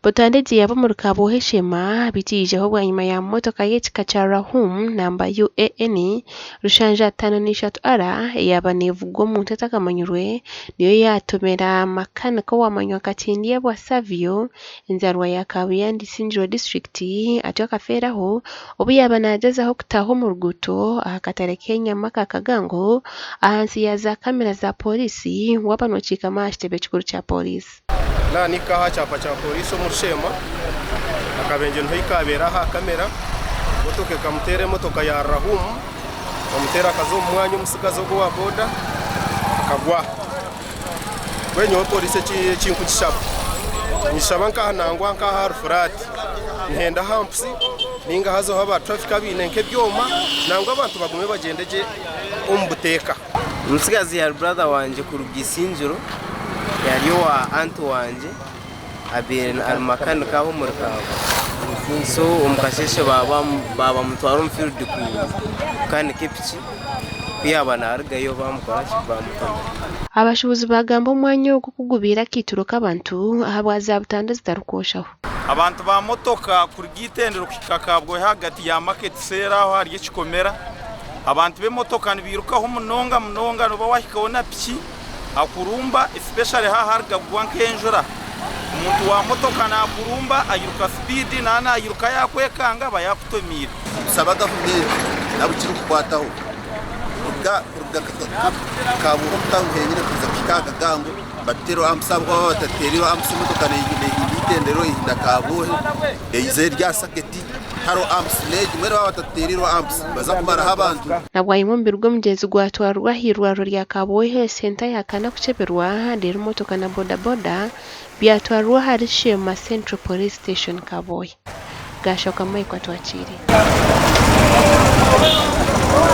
Butandu egi yaaba omuri Kabwohe Sheema beitu yaijaho bwanyima ya motoka y'ekika kya Rahum namba UAN 753 R eyaaba neevugwa omuntu atakamanyirwe niyo yaatomera makanika owamanywa nka Tindyebwa Savio enzaarwa ya Kabuyanda Isingiro disiturikiti atyo akafeeraho obu yaaba naagyezaho kutaaha omu ruguuto aha katare k'enyama aka Kagango ahansi ya za kamera za pooriisi waaba nookiikama aha kitebe kikuru kya pooriisi. Naanika aha kyapa kya pooriisi omuri Sheema, akabenje niho ahi kaabaire aha kamera, motoka ekamuteera emotoka ya Rahum, ekamuteera akaza omu mwanya omutsigazi ogwo owa boda akagwa. Mbwenu nyowe pooriisi eki nkugishaba, ningishaba nk'aha nangwa nk'aha ahari furaati, nihenda hampusi nainga hazeho aba traffic abaine nk'ebyoma nangwa abantu bagume bagyende gye omu buteeka. Omutsigazi yari brother wangye kuruga Isingiro, yari owa aunt wangye abaire ari makanika aho omuri Kabwe. So omu kasheeshe baabamutwara omu field kukanika epiki, ku yaaba naarugayo baamukora ki? Baamutomera. Abashuubuzi baagamba omwanya ogu ku gubaire akaituro k'abantu ahabwa zaabutanda ezitarikwoshaho. Abantu ba motoka kuruga Itendero kuhika Kabwohe ahagati ya market seeri aho ahari ekikomera, abantu b'emotoka nibairukaho munonga munonga nooba waahikaho na piki akurumba especially haaha haruga kugwa nk'enjura. Omuntu wa motoka naakurumba airuka sipiidi naaba nairuka yaakwekanga aba yaakutomiire. Nitushaba gavumenti n'abu kirikukwataho kuruga Kabwohe omu tawuni henyine kuza kuhika aha Kagango batuteereho ampusi ahabw'okuba baaba batatutereireho ampusi emotoka neehinda eitendero ehinda Kabwohe eiza eri aha saketi hariho ampusi n'egi mbwenu baaba batatutereireho ampusi nibaza kumaraho abantu. Na bwanyima omubiri gw'omugyenzi gwatwarwa aha irwariro rya Kabwohe Health Centre ahakana kukyeberwa reero emotoka na bodaboda byatwarwa ahari Sheema Central Police Station Kabwohe. Gaashoka Michael Atwakiire.